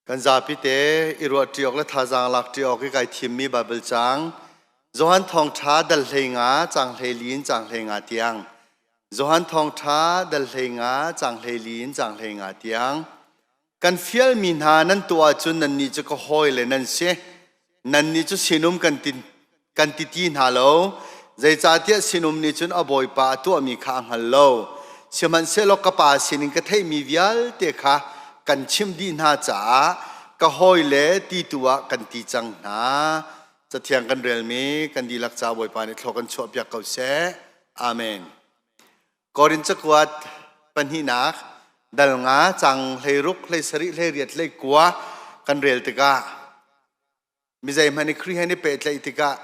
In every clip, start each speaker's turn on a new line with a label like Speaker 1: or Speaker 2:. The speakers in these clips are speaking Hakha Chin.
Speaker 1: Kan zapi te i ruahṭi awk le thazaang lakṭi awk i kai thimmi Baibal caang Johan Thawngṭha dal 15 caang 14 in caang 15 tiang. Johan Thawngṭha dal 15 caang 14 in caang 15 tiang. Kan fialmi hna nan tuah ahcun nannih cu ka hawile nan si. Nannih cu sinum kan ti, kan ti ti hna lo. Zeicahtiah sinum nih cun a bawipa a tuahmi kha a hngal lo. Sihmanhsehlaw ka pa sinin ka theihmi vialte kha kan chimh dih hna caah ka hawile ti tu ah kan ti cang hna. Cathiang kan relmi kan dihlak ca Bawipa nih thlua kan chuahpiak ko seh. Amen. Korin cakuat pahnihnak dal nga cang 16, 17, 18, 19 kan rel tikah mi zeihmanh i Khrih he ni pehtlaih tikah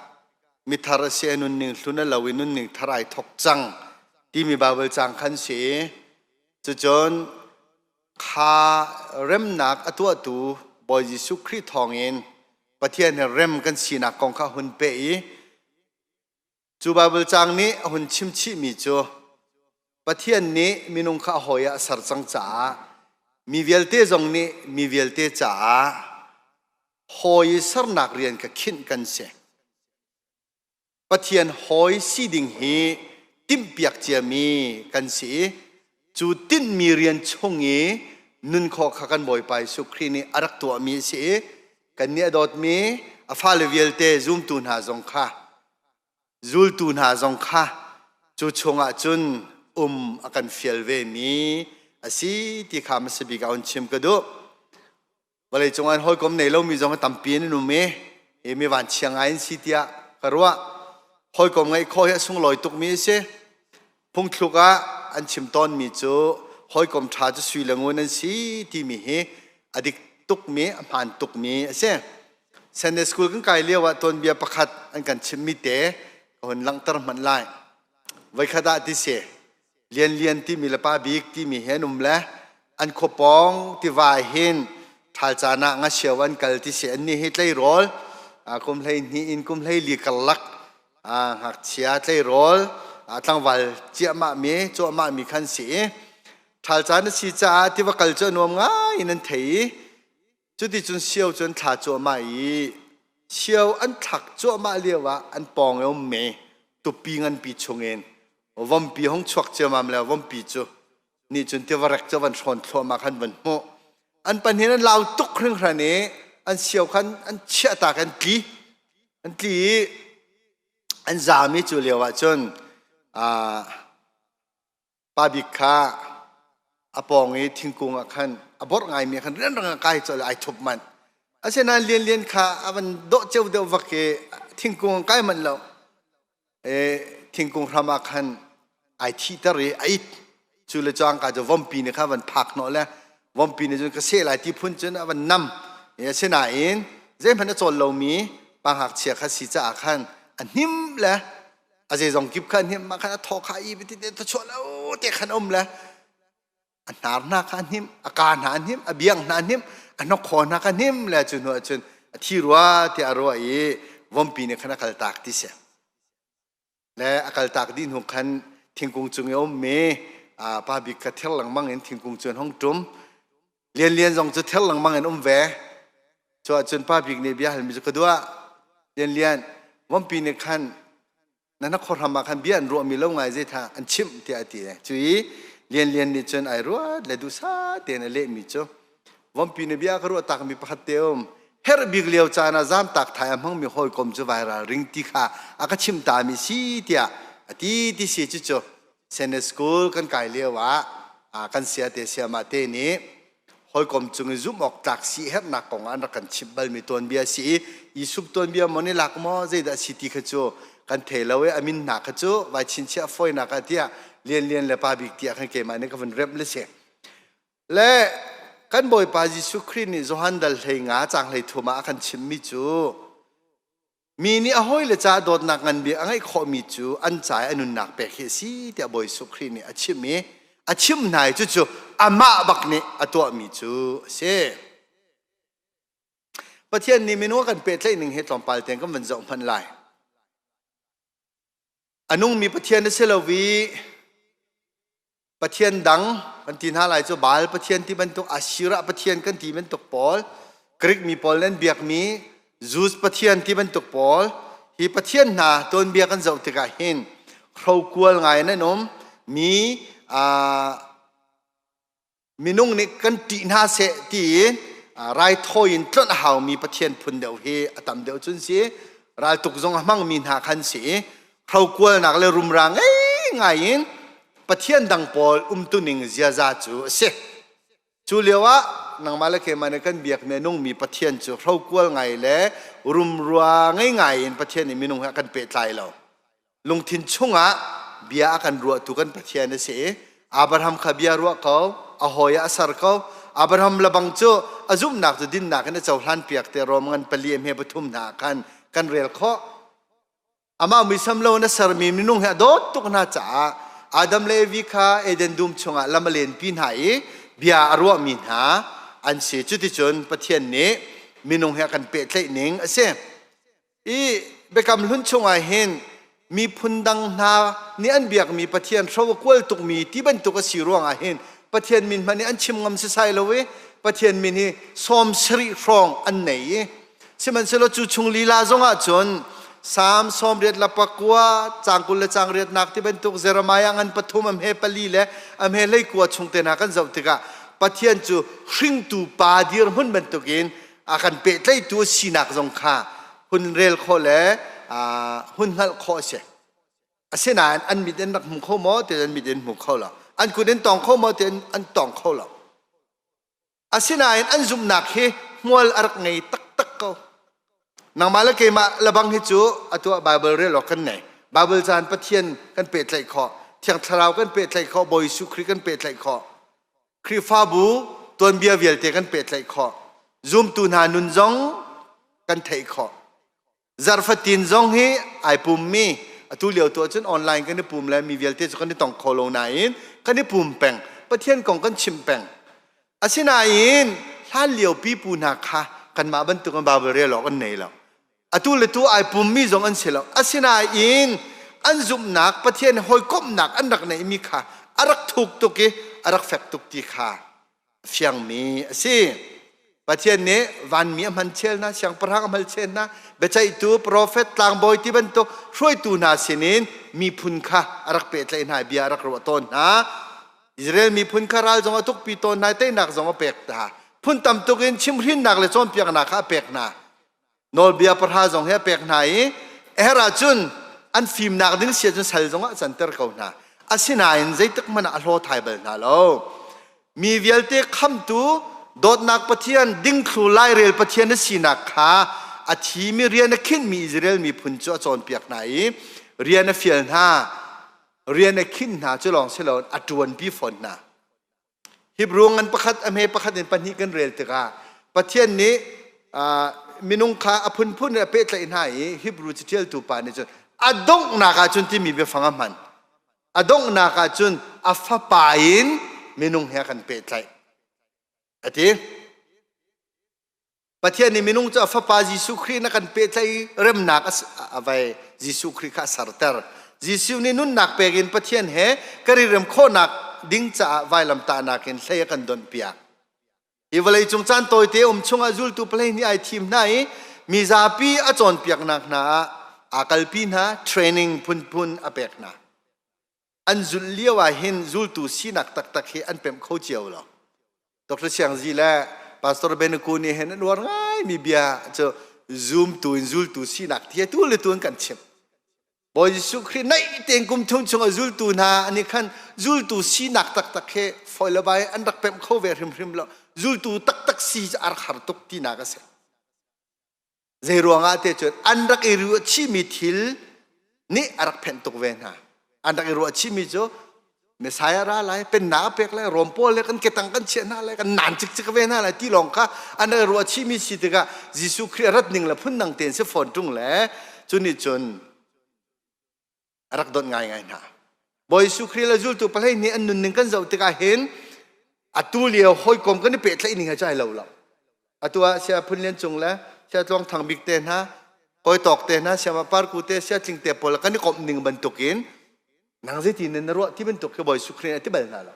Speaker 1: mithar a si a nunning hlun a lo i nunning thar ai thok cang timi Baibal caang khan si. Cucun kha remnak a tuahtu Bawi Jesuh Khrih thawngin Pathian he rem kan sinak kong kha hun peh i cu Baibal caang nih a hun chim chihmi cu Pathian nih minung kha a hawi ah a ser cang caah mi vialte zong nih mi vialte caah hawi sernak rian kha khinh kan si. Pathian hawi si ding hi timhpiak ciami kan si i cu tinhmi rian chung i nun khawh kha kan Bawipa Jesuh Khrih nih a rak tuahmi a si i kannih a dawtmi a fale vialte zumtu hna zong kha zultu hna zong kha cu chungah cun um a kan fial vemi a si ti kha hmasa bik ah hun chim ka duh. Vawleicung ah hawikom nei lomi zong tampi an um i hi mi vanchia ngai an si tiah ka ruah. Hawikom ngeih khawh hi a sunglawi tukmi a si. Phungthluk ah an chim tawnmi cu hawikom ṭha cu sui le ngun an si timi hi a dik tukmi, a hmaan tukmi a si. Sunday school kan kai lio ah tuanbia pakhat an kan chimmi te ka hun langhter hmanh lai. Voikhat ah ti si, Lianlian timi le Pa Bik timi he an um le an khuapawng tiva hin ṭhal caan ah ngasio an kal ti si. Annih hi tleirawl kum 12 in kum 14 karlak ngakchia tleirawl tlangval ciahmah mi cuahmah mi khan si i ṭhal caan a si caah tiva kal cu a nuam ngai in an thei i cuticun sio cu an thla cuahmah i sio an thlak cuahmah lio ah an pawng i um mi tupi nganpi chungin vompi hong chuak ciamam le vompi cu nih cun tivarek cu van hrawn thluahmah khan van hmuh. An pahnih an lau tuk hringhran i an sio khan an chiah ta kan tli an tli i an zam i cu lio ah cun pa bik kha a pawng i thingkung ah khan a borh ngaimi khan rianrang ah kai colh ai thup manh. Asinain Lianlian kha a van dawh ceu deuh vak i thingkung kai manh lo. Thingkung hram ah khan ai thihter i a it. Cu le cangka cu vompi nih khan van phak hnawh le vompi nih cun ka seh lai ti phun cun a van nam. Asinain zeihmanh a cawl lomi pa ngakchia kha si caah khan a hnim le a zeizong kip kha a hnim mah khan a thaw kha i ti te chuah lo te khan um le a hnar hna kha a hnim, a kaa hna a hnim, a biang hna a hnim, a hnokhaw hna kha hnim le cu hnu ahcun a thi rua tiah a ruah i vompi nih khan a kaltak ti si. Le a kaltak dih hnu khan thingkung cung i a ummi pa bik kha ther lengmang in thingkung cu an hung ṭum. Lianlian zong cu ther lengmang in um ve. Cu ahcun pa bik nih bia halmi cu ka duah. Lianlian, vompi nih khan na na khuahram ah khan bia an ruahmi lo ngai zeitha an chimh tiah a ti. Cu i Lianlian nih cun ai ruat le duhsah tein a lehmi cu vompi nih bia ka ruah takmi pakhat te um herh bik lio caan ah zamtak thai a hmangmi hawikom cu vai ralring ti kha a ka chimh tami si tiah a ti ti si. Cucu Sunday school kan kai lio ah kan sia te siamah te nih hawikom cung i zumh awk tlak si herhnak kong ah an rak kan chimh balmi tuanbia a si i Yusuf tuanbia maw nih lak maw zeidah a si ti kha cu kan thei lo i a min hna kha cu vai chinchiah fawinak ah tiah Lianlian le Pa Bik tiah khan keimah nih ka vun remh le si. Le kan Bawipa Jesuh Khrih nih Johan dal 15 caang 13 ah a kan chimhmi cu Mi nih a hawile caah dawtnak ngan bik a ngeih khawhmi cu an ca i a nunnak pek hi a si tiah Bawi Jesuh Khrih nih a chim i a chimh hna i cucu amah bak nih a tuahmi cu a si. Pathian nih minung a kan pehtlaih ning hi tlawmpal tein kan van zoh hmanh lai. A nungmi Pathian a si lo i Pathian dang kan ti hna lai cu Baal Pathian ti bantuk Asherah Pathian kan ti bantuk pawl. Greek mi pawl an biakmi Zeus pathian ti bantuk pawl hi pathian hna tuanbia kan zoh tikah hin hrokual ngai in an um mi minung nih kan ṭih hna seh tiin raithawi in tlonh a haumi pathian phun deuh hi a tam deuh cun si. Raltuk zong a hmangmi hna khan si i hrokualnak le rumra ngei ngai in pathian dang pawl umtuning ziaza cu a si. Cu lioah nangmah le keimah nih kan biakmi a nungmi Pathian cu hrokual ngai le rumrua ngei ngai in Pathian nih minung he a kan pehtlai lo. Lungthin chungah bia a kan ruahtu kan Pathian a si i Abraham kha bia ruah ko, a hawi ah a ser ko. Abraham lebang cu a zumhnak cu dinnak in a cohlan piak te Rom ngan pali a hme pathum hna ah khan kan rel khawh. Amah muisam lo in a sermi minung hi a dawt tuk hna caah Adam le Evi kha Eden dum chungah lam a lenpi hna i bia a ruahmi hna an si. Cuticun Pathian nih minung he a kan pehtlaih ning a si. I Biakam Hlun chungah hin miphun dang hna nih an biakmi Pathian hro a kual tukmi ti bantuk a si ruangah hin Pathian min hmanh nih an chim ngam sisai lo i Pathian min hi sawm sarih hrawng an nei i Sihmanhsehlaw cu chung lila zongah cun Salm sawmriat le pakua, caang 20 le caang riatnak ti bantuk Jeremiah ngan pathum a hme pali le a hme hleikua chung te hna kan zoh tikah Pathian cu hringtu pa dirhmun bantukin a kan pehtlaihtu a sinak zong kha hun rel khawh le hun hngalh khawh a si. Asinain an mit in rak hmu kho maw ti an mit in hmu kho lo. An kut in tawng kho maw ti an tawng kho lo. Asinain an zumhnak hi hmual a rak ngei taktak ko. Nangmah le keimah lebang hi cu atu ah Baibal rel awk kan nei. Baibal caan Pathian kan pehtlaih khawh, Thiang Thlarau kan pehtlaih khawh, Bawi Jesuh Khrih kan pehtlaih khawh. Khrihfabu tuanbia vialte kan pehtlaih khawh. Zumtu hna nun zong kan theih khawh. Zarhfatin zong hi ai pummi atu lio tu ahcun online kan i pum le mi vialte cu kan i tong kho lo nain kan i pum peng. Pathian kong kan chim peng. Asinain hlan lio pipu hna kha kanmah bantuk in Bible rel awk an nei lo. Atu le tu ai pummi zong an si lo. Asinain an zumhnak Pathian hawikomhnak an rak neihmi kha a rak thuk tuk i a rak fek tuk ti kha fiangmi a si. Pathian nih vanmi a hman chel hna, siangpahrang a hmal chel hna, biaceihtu, profet, tlangbawi ti bantuk hruaitu hna sinin miphun kha a rak pehtlaih hna i bia a rak ruah tawn hna. Israel miphun kha ral zong a tukpi tawn hna i teinak zong a pek hna. Phun tam tuk in chimhhrinnak le cawnpiaknak kha a pek hna. Nawlbia pahra zong hi a pek hna i her ahcun an fimnak ding si ahcun sal zongah a canter ko hna. Asinain zeitik hmanh ah a hlaw thai bal hna lo. Mi vialte khamtu dawtnak Pathian, dingthlu lairel Pathian a sinak kha a thimi rian a khinhmi Israel miphun cu a cawnpiak hna i rian a fial hna. Rian a khinh hna cu lawng si loin a ṭuanpi fawn hna. Hebrew ngan pakhat a hme pakhat in pahnih kan rel tikah Pathian nih minung kha a phunphun in a pehtlaih hna i Hebrew caṭialtu pa nih cun a donghnak ah cun timi biafang a hman. A donghnak ah cun a fapa in minung he a kan pehtlaih a ti. Pathian nih minung cu a fapa Jesuh Khrih in a kan pehtlaih i remnak a vai Jesuh Khrih kha a serter. Jesuh nih nunnak pek in Pathian he kan i rem khawhnak ding caah vailamtahnak in hlei a kan donhpiak. Hi vawleicung caan tawite um chungah zultu palei nih ai thim hna i mizapi a cawnpiaknak hna ah aa kalpi hna, training phunphun a pek hna. An zulh lio ah hin zultu sinak taktak hi an pemh kho cio lo. Dr. Siang Zi le Pastor Benaku nih hin an uar ngaimi bia cu zumtu in zultu sinak ti tu le tu in kan chimh. Bawi Jesuh Khrih naih tein kum thum chung a zultu hna nih khan zultu sinak taktak hi foi le bai an rak pemh kho ve hrimhrim lo. Zultu taktak si cu a rak har tuk tinak a si. Zei ruangah te cun an rak i ruahchihmi thil nih a rak phenh tuk ve hna. An rak i ruahchihmi cu Messiah ra lai, pennak a pek lai, Rom pawl le kan ketang kan chiah hna lai, kan naan cikcek ve hna lai ti lawng kha an rak i ruahchihmi si tikah Jesuh Khrih a rat ning le phundang tein si fawn ṭung le cu nih cun a rak dawt ngaingai hna. Bawi Jesuh Khrih le zultu pahlei nih an nunning kan zoh tikah hin atu lio hawikom kan i pehtlaih ning he cu ai lo lo. Atu ah Sia Phun Lian Cung le Sia Tluang Thang Bik te hna, Kawi Tawk te hna, Sia Parku te, Sia Tling te pawl kan i komh ning bantukin nang zeitin na ruah ti bantuk khi Bawi Jesuh Khrih nih a ti bal hna lo.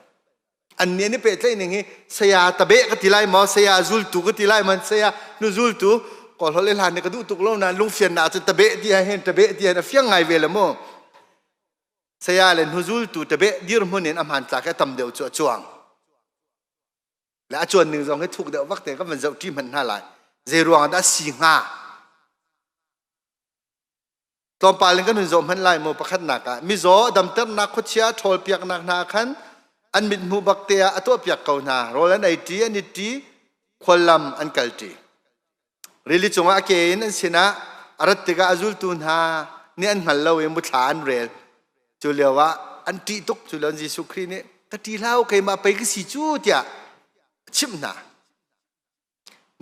Speaker 1: An nih an i pehtlaih ning hi saya tabe ka ti lai maw, saya zultu ka ti lai maw, saya nu zultu kawl holh le hlan nih ka duh tuk lo nain lungfiannak cun tabe ti ah hin tabe ti hin a fiang ngai ve le mu. Saya le hnuzultu tabe dirhmun in a hmantlak hi a tam deuh cu a cuang. Le a cuan ning zong hi thuk deuh vak te kan van zoh ṭi hmanh hna lai. Zei ruang dah si hnga? Tlawmpal in kan hun zoh hmanh lai maw pakhatnak ah mizaw damternak khuachia ṭhawlpiaknak hna khan an mithmuh bak te ah a tuahpiak ko hna. Rawl an ei ṭi, an it ṭi, khuallam an kal ṭi. Rili cungah a ke in an sinah a rat tikah a zultu hna nih an hngal lo i muthla an rel. Cu lio ah an ṭih tuk. Cu lio Jesuh Khrih nih ka ṭih hlah u, keimah pei ka si cu tiah a chimh hna.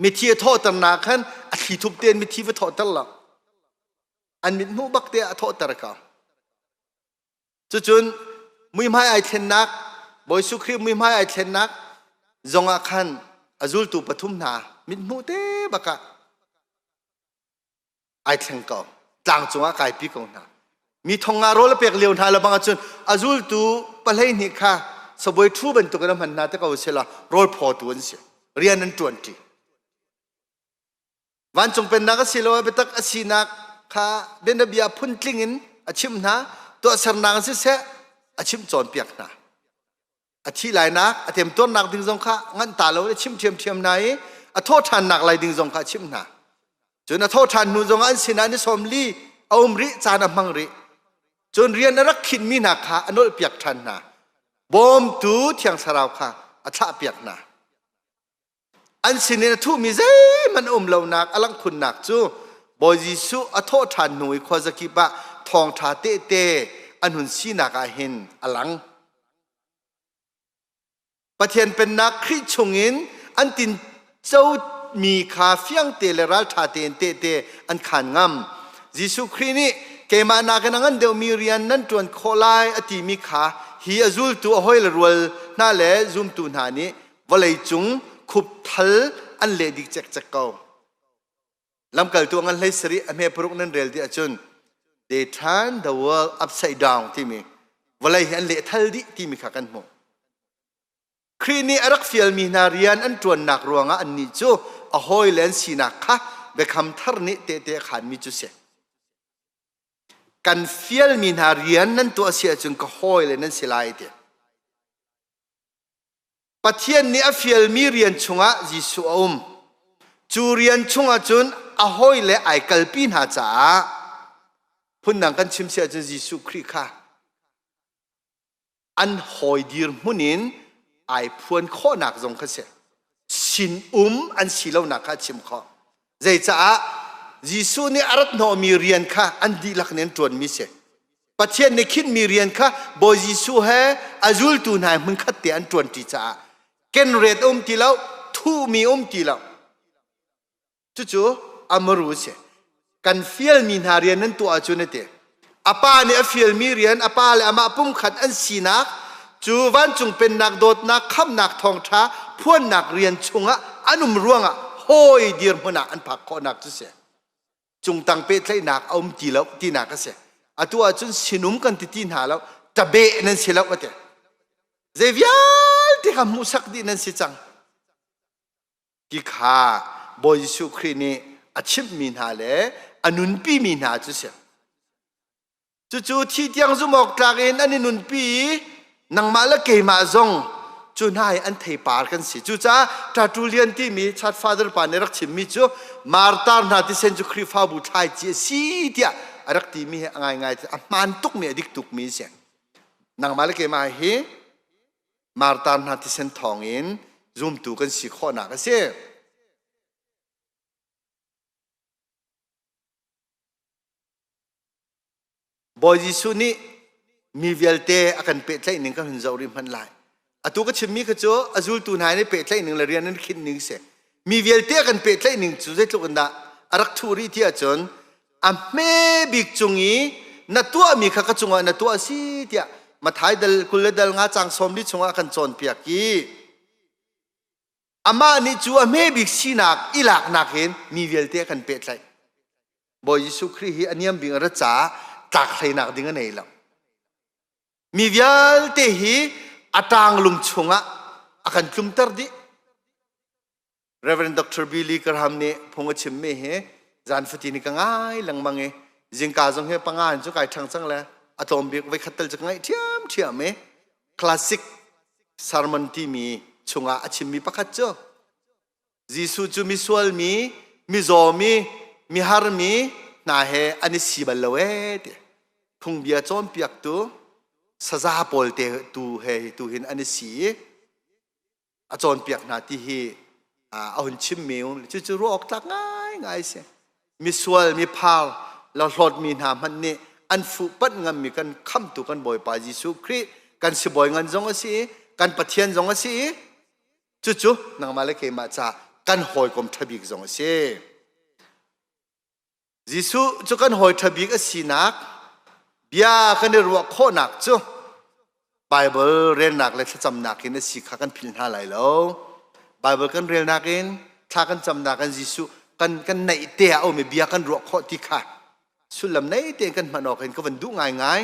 Speaker 1: Mithi a thawhternak khan a thlithup tein mithi va thawhter lo. An mithmuh bak te ah a thawhter ko. Cucun muihmai ai thlennak, Bawi Jesuh Khrih muihmai ai thlennak zongah khan a zultu pathum hna mithmuh te bakah ai thleng ko. Tlang cungah kaipi ko hna. Mi thong nga rawl a pek lio hna le bang ahcun a zultu pahleihnih kha sabuai ṭhu bantukin a hman hna te ko sila rawl phawtu an si. Rian an ṭuan ṭi. Vancung pennak a si lo biatak a sinak kha bianabia phuntling in a chimh hna. Tuahsernak in siseh a chimh cawnpiak hna. A thih lainak, a temtuarnak ding zong kha nganh ta lo in a chimh ṭhiamṭhiam hna i a thawhṭhannak lai ding zong kha a chimh hna. Cun a thawhṭhan hnu zongah an sinah ni 40 a um rih, caan a hmang rih. Cun rian a rak khinhmi hna kha a nolhpiak ṭhan hna. Bawmtu Thiang Thlarau kha a thlahpiak hna. An sinin a thuhmi zeihmanh a um lonak a langh khunnak cu Bawi Jesuh a thawh ṭhan hnu i khuazakip ah thawngṭha tehte an hun sinak ah hin a lang. Pathian Pennak Khrih chungin an tincomi kha fiangte le ralṭha tein tehte an khaan ngam. Jesuh Khrih nih keimah nakin a ngan deuhmi rian nan ṭuan khawh lai a timi kha hi a zultu a hawile rual hna le zumtu hna nih vawleicung khupthal an leh dih cekcek ko. Lamkaltu ngan hlei sarih a hme paruk nan rel dih ahcun they turn the world upside down timi vawlei hi an leh thal dih timi kha kan hmuh. Khrih nih a rak fialmi hna rian an ṭuannak ruangah annih cu a hawile an sinak kha biakam thar nih tehte a khaanmi cu si. Kan fialmi hna rian nan tuah si ahcun ka hawile nan si lai ti. Pathian nih a fialmi rian chungah Jesuh a um. Cu rian chungah cun a hawile ai kalpi hna caah phundang kan chim si ahcun Jesuh Khrih kha an hawi dirhmun in ai phuan khawhnak zong kha si. Sin-um an si lonak kha a chim khawh. Zeicaah Jesuh nih a rat hnawhmi rian kha an dihlak in an ṭuanmi si. Pathian nih khinhmi rian kha Bawi Jesuh he a zultu hna he hmunkhat te an ṭuanṭi caah kenret um ti lo, thuhmi um ti lo. Cucu amaru a si. Kan fialmi hna rian nan tuah ahcun a ti. A pa nih a fialmi rian, a pa le amah pumkhat an sinak cu vancung pennak dawtnak khamnak thawngṭha phuannak rian chungah an um ruangah hawi dirhmun ah an phak khawhnak cu si. Cungtang pehtlaihnak a um ti lo tinak a si. Atu ahcun sinum kan ti ti hna lo, ṭabeh nan si lo a ti. Zei vialte kha hmuhsak dih nan si cang. Ti kha Bawi Jesuh Khrih nih a chimhmi hna le a nunpimi hna cu si. Cucu thi tiang zumh awk tlak in an i nunpi i nangmah le keimah zong cu hna hi an theipar kan si. Cucaah Tertullian timi church father pa nih rak chimmi cu martar hna thisen cu Khrihfabu thlaici a si tiah a rak timi hi a ngaingai a hmaan tukmi a dik tukmi a si. Nangmah le keimah hi martar hna thisen thawngin zumtu kan si khawhnak a si. Bawi Jesuh nih mi vialte a kan pehtlaih ning kan hun zoh rih hmanh lai. Atu ka chimmi kha cu a zultu hna nih pehtlaih ning le rian an khinh ning si. Mi vialte a kan pehtlaih ning cu zeitluk in dah a rak thuh rih ti ahcun a hme bik cung i na tuahmi kha ka cungah na tuah a si tiah Mathai dal 20 le dal nga cang 40 chungah a kan cawnpiak i amah nih cu a hme bik sinak i laknak hin mi vialte a kan pehtlaih. Bawi Jesuh Khrih hi a niam bik a rat caah tlak hleinak ding a nei lo. Mi vialte hi a ṭang lung chungah a kan tlumter dih. Reverend Dr. Billy Graham nih phung a chimmi hi zan fatin hi ka ngai lengmang i zingka zong hi panga in cu kai ṭhang cang le a tlawm bik voi khat tal cu ka ngaih ṭhiamṭhiam i classic sermon timi chungah a chimmi pakhat cu Jesuh cu misual mi, mizaw mi, mihar mi hna he an i si bal lo ee ti. Phungbia cawnpiaktu saza pawl te tu he tu hin an i si i a cawnpiak hna ti hi a hun chimmi um cucu ruah awk tlak ngaingai si. Misual, miphar, lohlawtmi hna hmanh nih an fuh panh ngammi kan khamtu kan Bawipa Jesuh Khrih kan sibawi ngan zong a si i kan Pathian zong a si i Cucu nangmah le keimah ca kan hawikom ṭha bik zong a si. Jesuh cu kan hawi ṭha bik a sinak bia kan i ruah khawhnak cu Baibal relnak le thlacamnak in a si kha kan philh hna lai lo. Baibal kan relnak in thla kan camnak in Jesuh kan kan naih te ah a um i bia kan ruah khawh ti kha sullam nei tein kan hman awk in ka van duh ngaingai.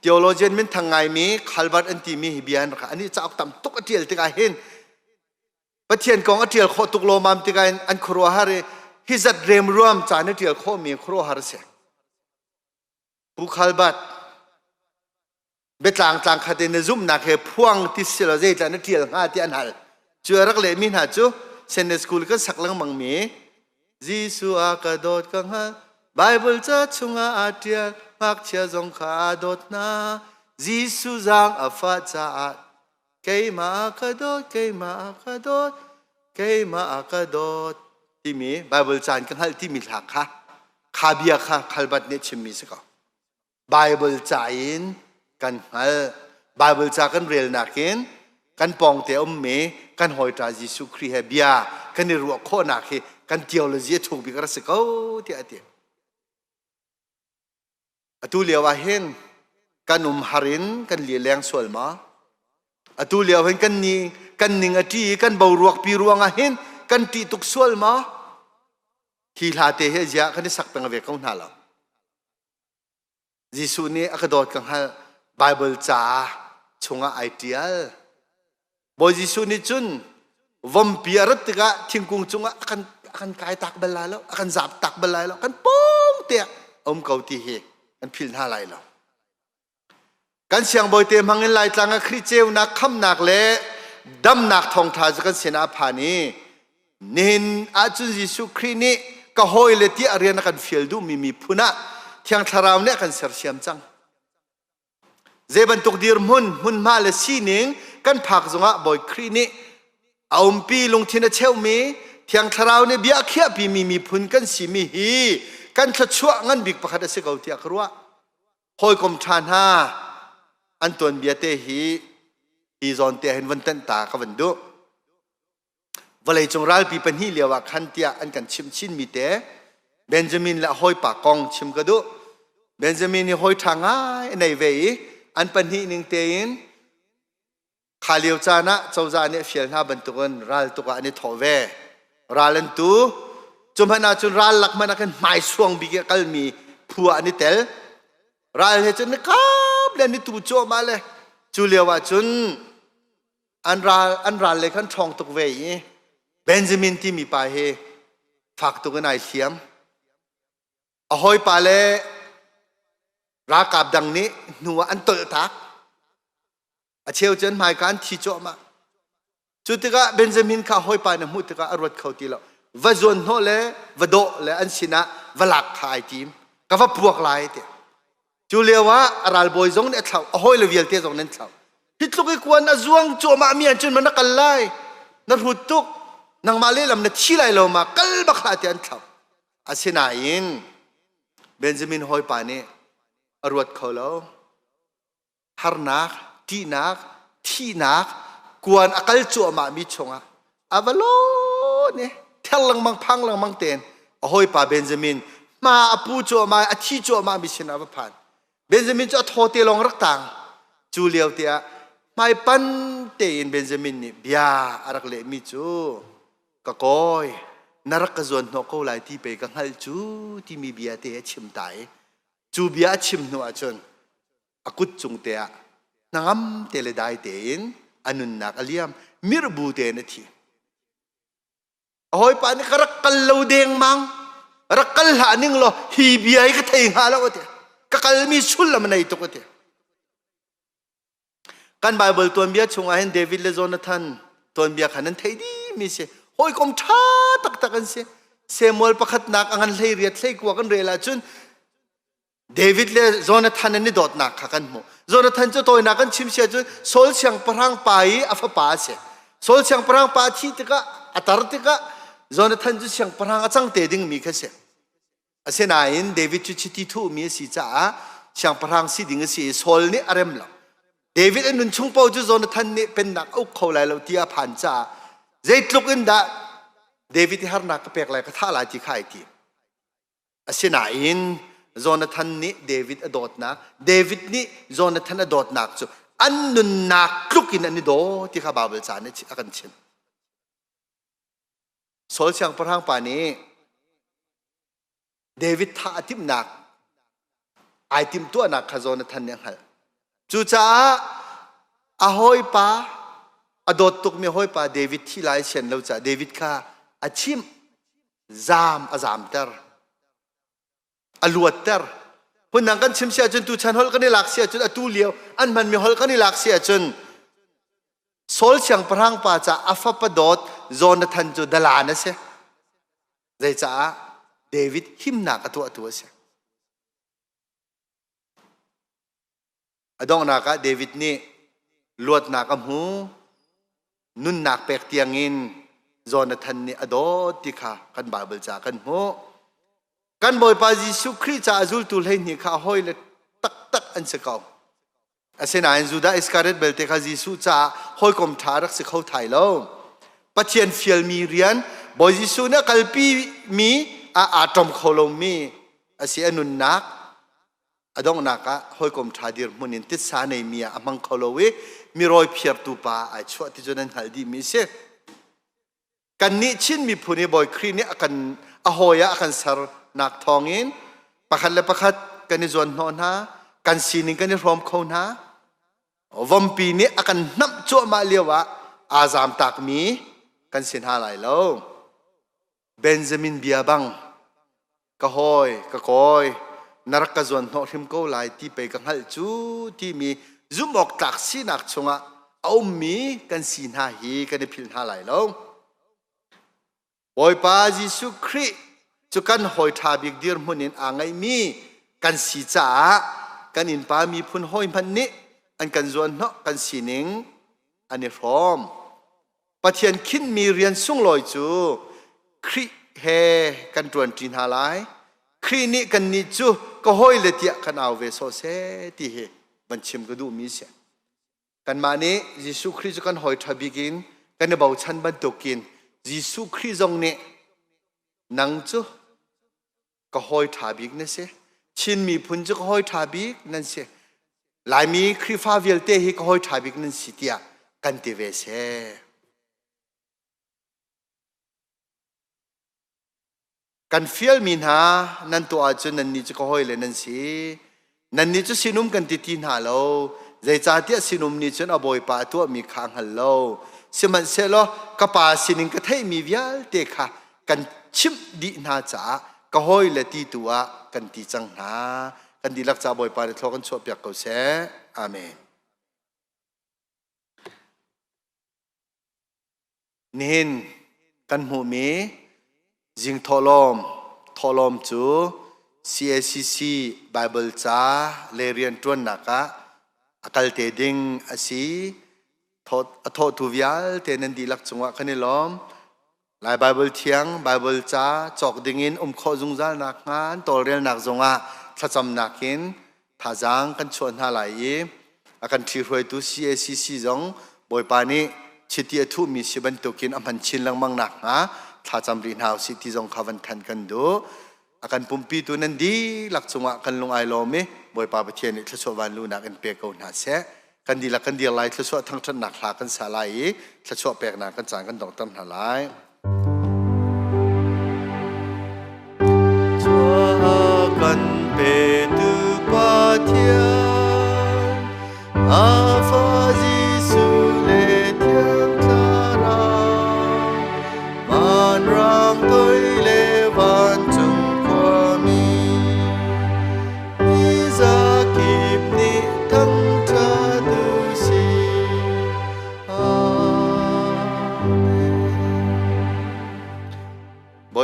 Speaker 1: Theologian minthang ngaimi Calvert an timi hi bia an rak ani cauk tam tuk a tial tikah hin Pathian kong a tial khawh tuk lawmam tikah in an khuaruahhar i hi zat remruam ca na tial khawhmi khuaruahhar a si. Pu Calvert biatlang tlang khat in na zumhnak he phuang ti si lo zeitlah na tial hnga ti an hal. Cu a rak lehmi hna cu Sunday school kan sak lengmang mi Jesuh a ka dawt ka hngalh. Baibal ca chungah aa ṭial. Ngakchia zong kha aa dawt hna. Jesuh zaang a fah caah keimah a ka dawt, keimah a ka dawt, keimah a ka dawt timi Baibal caan ka hngalh timi hla kha kha bia kha Khalbat nih a chimmi si ko. Baibal ca in kan hngalh. Baibal ca kan relnak in kan pawngte a ummi kan hawiṭa Jesuh Khrih he bia kan i ruah khawhnak hi kan theology a thuk bik a rak si ko tiah a ti. Atu lio ah hin kan um har in kan li leng sual ma? Atu lio hin kan ni kan ning a ṭi i kan boruak pi ruangah hin kan ṭih tuk sual ma? Hi hla te hi ziah kan i sak peng ve ko hna lo. Jesuh nih a ka dawt ka hngalh. Baibal ca chungah ai ṭial. Bawi Jesuh nih cun vompi a rat tikah thingkung cungah a kan, a kan kai tak bal lai lo, a kan zap tak bal lai lo, kan pawng te ah a um ko ti hi kan philh hna lai lo. Kan siangbawi te hmang in Laitlang ah Khrih ceunak khamnak le damnak thawngṭha cu kan sinah a phan i Nihin ahcun Jesuh Khrih nih ka hawile tiah rian a kan fial duhmi miphun ah Thiang Thlarau nih a kan sersiam cang. Zei bantuk dirhmun, hmunhma le sining kan phak zongah Bawi Khrih nih a umpi lungthin a cheumi Thiang Thlarau nih bia a khiahpimi miphun kan simi hi kan thluachuah ngan bik pakhat a si ko tiah ka ruah. Hawikom ṭha hna an tuanbia te hi hi zawn te hin von tenh ta ka van duh. Vawleicung ralpi pahnih lio ah khan tiah an kan chimh chinmi te Benjamin le a hawipa kong chim ka duh. Benjamin hi hawi ṭha ngai a nei ve i an pahnih ning tein kha lio caan ah cozah nih a fial hna bantukin ral tuk ah an i thawh ve. Ral an tu. Cu hmanh ahcun ral lak hmanh ah khan hmaisuang bik i a kalmi phu ah an i tel. Ral he cun ni kap le ni tu cuahmah le cu lio ah cun an ral an ral le khan ṭhawng tuk ve i Benjamin timi pa hi fak tuk in ai hliam. A hawipa le ralkap dang nih hnu ah an tolh tak. A cheu cu an hmaika an thi cuahmah. Cu tikah Benjamin kha hawipa nih a hmuh tikah a ruat kho ti lo. Va zuan hnawh le va dawh le an sinah va lak kha ai tim. Ka va puak lai ti. Cu lio ah a ralbawi zong nih a thlauh, a hawile vialte zong nih an thlauh. Hi tluk i kuan a zuang cuahmah mi ahcun ma na kal lai, na hrut tuk, nangmah lehlam na thi lai lo ma, kal bak hlah tiah an thlauh. Asinain Benjamin hawipa nih a ruat kho lo. Harnak, ṭihnak, thihnak, kuan a kal cuahmahmi chungah a va lawn i ther lengmang phang lengmang tein a hawipa Benjamin hma a pu cuahmah i a thi cuahmahmi sinah a va phan. Benjamin cu a thaw te lawng rak tang. Cu lio te ah hmaipan tein Benjamin nih bia a rak lehmi cu ka kawi na rak ka zuan hnawh ko lai ti pei ka hngalh cu timi bia te a chim ta i cu bia a chim hnu ahcun a kut cung te ah hnangam te le dai tein A nunnak a liam. Mirh bu tein a thi. A hawipa nih ka rak kal lo dengmang. Rak kal hlah ning law hi bia hi ka thei hnga lo a ti. Ka kalmi sullam a nei tuk a ti. Kan Bible tuanbia chungah hin David le Jonathan tuanbia kha nan theih dihmi si. Hawikom ṭha taktak an si. Samuel pakhatnak a ngan hlei riat hlei kua kan rel ahcun David le Jonathan an i dawtnak kha kan hmuh. Jonathan cu tawinak kan chim si ahcun Saul siangpahrang pa i a fapa a si. Saul siangpahrang pa a thih tikah a tar tikah Jonathan cu siangpahrang a cang te dingmi kha si. Asinain David cu chiti thuhmi a si caah siangpahrang si ding a si i Saul nih a rem lo. David a nun chung paoh cu Jonathan nih pennak a uk kho lai lo ti a phan caah zeitluk in dah David hi harnak ka pek lai ka thah lai ti kha ai tim. Asinain Jonathan nih David a dawtnak, David nih Jonathan a dawtnak cu an nunnak tluk in an i daw ti kha Baibal ca nih a kan chimh. Saul siangpahrang pa nih David thah a timhnak ai timhtuahnak kha Jonathan nih a hngalh. Cucaah a hawipa a dawt tukmi hawipa David thi lai sian lo caah David kha a chimh zaam a zaamter a luatter. Phundang kan chim si ahcun tuchan holh kan i lak si ahcun atu lio an hmanmi holh kan i lak si ahcun Saul siangpahrang pa ca a fapa dawt Jonathan cu dalan a si. Zeicaah David himnak a tuahtu a si. A donghnak ah David nih luatnak a hmu, nunnak pek tiangin Jonathan nih a dawt ti kha kan Baibal ca kan hmuh. Kan Bawipa Jesuh Khrih caah zultu 12 kha a hawile taktak an si ko. Asinain Judah Iskariot belte kha Jesuh caah hawikom ṭha rak si kho thai lo. Pathian fialmi rian Bawi Jesuh nih a kalpimi ah aa ṭom kho lomi a si a nunnak a donghnak ah hawikom ṭha dirhmun in titsa neimi ah a hmang kho lo i mirawi phiartu pa ai chuah ti cu nan hngalh dihmi a si. Kannih Chin miphun hi Bawi Khrih nih a kan a hawi ah a kan sernak thawngin pakhat le pakhat kan i zuan hnawh hna, kan sining kan i hrawm kho hna. Vompi nih a kan hnamh cuahmah lio ah aa zaamtakmi kan si hna lai lo. Benjamin bia bang ka hawi ka kawi na rak ka zuan hnawh hrim ko lai ti pei ka hngalh cu timi zumh awk tlak sinak chungah a ummi kan si hna hi kan i philh hna lai lo. Bawipa Jesuh Khrih cu kan hawi ṭha bik dirhmun in aa ngeihmi kan si caah kan innpa miphun hawi hmanh nih an kan zuan hnawh kan sining an i hrawm. Pathian khinhmi rian sunglawi cu Khrih he kan ṭuanṭi hna lai. Khrih nih kannih cu ka hawile tiah kan au ve sawh seh ti hi van chim ka duhmi si. Kanmah nih Jesuh Khrih cu kan hawi ṭha bik in kan i bochan bantukin Jesuh Khrih zong nih nang cu ka hawi ṭha bik na si. Chin miphun cu ka hawi ṭha bik nan si. Laimi Khrihfa vialte hi ka hawi ṭha bik nan si tiah kan ti ve seh. Kan fialmi hna nan tuah ahcun nannih cu ka hawile nan si. Nannih cu sinum kan ti ti hna lo. Zeicahtiah sinum nih cun a bawipa a tuahmi kha a hngal lo. Sihmanhsehlaw ka pa sinin ka theihmi vialte kha kan chimh dih hna caah ka hawile ti tu ah kan ti cang hna. Kan dihlak ca Bawipa nih thlaw kan chuahpiak ko seh. Amen. Nihin kan hmuhmi zing thawhlawm thawhlawm cu CACC Bible ca le rianṭuannak ah a kal te ding a si. A thawhtu vialte nan dihlak cungah kan i lawm. Lai Baibal Thiang, Baibal ca cawk dingin um khawh zungzal nakhnga an tawlrelnak zongah thlacamnak in thazaang kan chuah hna lai i a kan ṭhihruaitu CACC zong Bawipa nih chiti a thuhmi si bantukin a hman chin lengmang nakhnga thlacam rih hna usih ti zong kha van thanh kan duh. A kan pumpitu nan dihlak cungah kan lung ai lawm i Bawipa Pathian nih thluachuah vanluhnak in pe ko hna seh. Kan dihlak kan dir lai thluachuah thangṭhatnak hla kan sa lai i thluachuah peknak kan caan kan donghter hna lai. Kan petu Pathian, a fa Jesuh le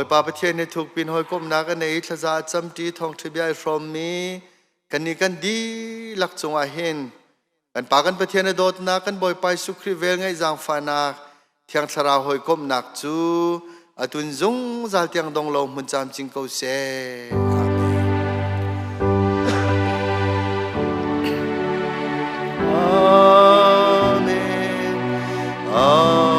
Speaker 1: Bawipa Pathian he thukpin hawikomhnak a nei i thlaza a camṭi thawngṭha bia i hrawmmi kannih kan dihlak cungah hin kan Pa kan Pathian a dawtnak kan Bawipa Jesuh Khrih velngeih zaangfahnak Thiang Thlarau hawikomhnak cu atun zungzal tiang dong lo hmun camcin ko seh. Amen. Amen.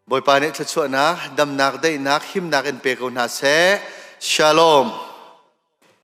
Speaker 1: Bawipa nih thluachuahnak, damnak, daihnak, himnak in pe ko hna seh. Shalom.